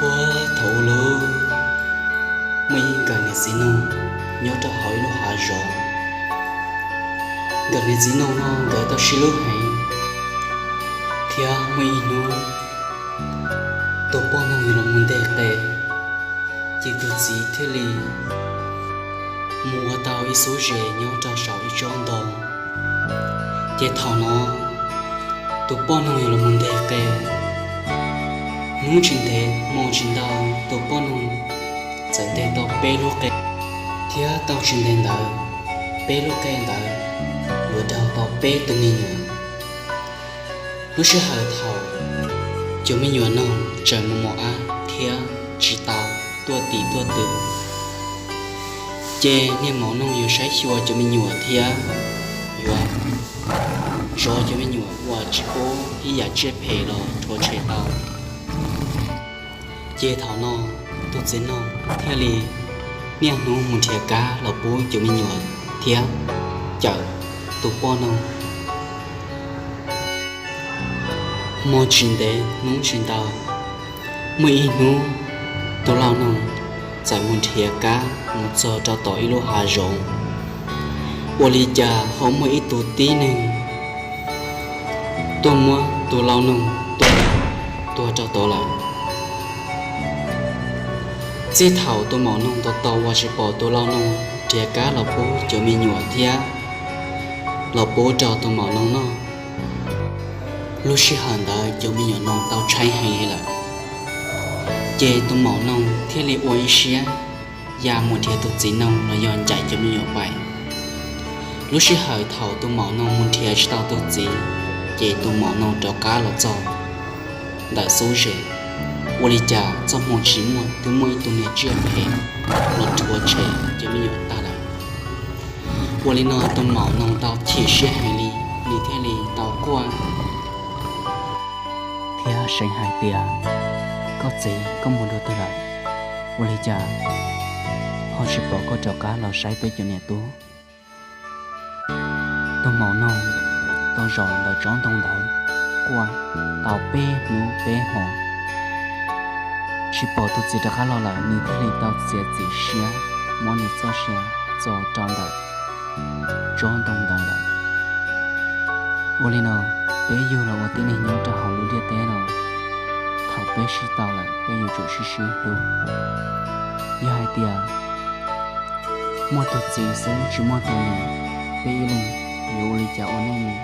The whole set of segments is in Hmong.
Puag thaum ub, muaj ib nkawm niam txiv noog nyob rau hauv ib lub hav zoov. Nkawm niam txiv noog no nkawd tau sib hlub heev, thiab muaj ib hnub tus poj noog yuav los mus nteg qe, ces tus txiv thiaj li mus ua tau ib xub zes nyob rau saum ib tsob ntoo. Ces thaum no tus poj noog yuav los mus nteg qe, hnub tsis ntev hmo tsis ntau, tus poj noog txawm nteg tau peb lub qe, thiab tau tsis ntev ntawd, peb lub qe ntawd yuav raug tau peb tug me nyuam. Lub sij hawm thaum cov me nyuam noog tseem mos mos ab thiab tsis tau tuaj tim tuaj twm, ces niag maum noog yuav saib xyuas cov me nyuam thiab yuav zov cov me nyuam uas tsis pub ib yam tsiaj phem los rhuav tshem tau. Ces thaum no tus txiv noog thiaj li niaj hnub mus nrhiav kab los pub cov me nyuam thiab cawm tus poj noog. Hmo tsis ntev hnub tsis ntau, muaj ib hnub tus lau noog txawm mus nrhiav kab mus txog rau tom ib lub hav zoov. Ua li cas ho muaj ib tug tib neeg tuaj muab tus lau noog tua tuag rau tod lawm. Txij thaum tus maum noog tos tos uas tsis pom tus lau noog nrhiav kab los pub cov me nyuam thiab los pub rau tus maum noog noj, lub sij hawm ntawd cov me nyuam noog tau tshaib heev li lawm. Ces tus maum noog thiaj li ua ib siab ya mus nrhiav tus txiv noog los yog ncaim cov me nyuam pais. Lub sij hawm thaum tus maum noog mus nrhiav tsis tau tus txiv, ces tus maum noog rov qab los txog ntawm xub zes. Ua li cas txoj hmoo tsis muaj twb muaj ib tug niag tsiaj phem los rhuav tshem cov me nyuam tag lawm. Ua li no tus maum noog tau chim siab heev li, nws thiaj li tau quaj thiab seev hais tias, koj txiv, koj mus dua twg lawm? Ua li cas ho tsis pom koj rov qab los saib peb cov niam tub? Tus maum noog tau zaum ntawm tsob ntoo ntawd quaj tau peb hnub peb hmo, tsis pom tus txiv rov qab los lawm, nws thiaj li tau txiav txim siab muab nws txoj sia txo rau ntawm tsob ntoo ntawd lawm. Ua li no, peb yug los ua tib neeg nyob rau hauv lub ntiaj teb no, thaum peb sib tau lawm peb yuav tsum sib sib hlub. Yog hais tias muaj tus txiv xwb tsis muaj tus niam, peb ib leeg yuav ua li cas ua neej?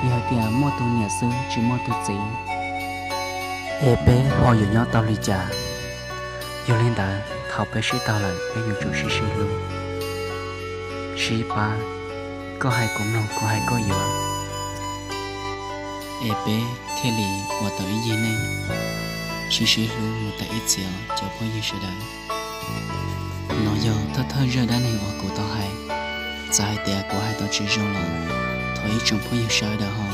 Yog hais tias muaj tus niam xwb tsis muaj tus txiv, es peb ho yuav nyob tau li cas? Yog li ntawd thaum peb sib tau lawm peb yuav tsum sib sib hlub, sib pab, koj hais kuv mloog kuv hais koj yuav, es peb thiaj li ua tau ib yig neej sib sib hlub mus tas ib txhis os cov phooj ywg sawv daws. No yog thawj thawj zaj dab neeg uas kuv tau hais. Txawm hais tias kuv hais tau tsis zoo los thov ib tsoom phooj ywg sawv daws ho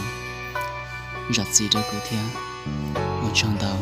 zam txim rau kuv thiab. Ua tsaug ntau.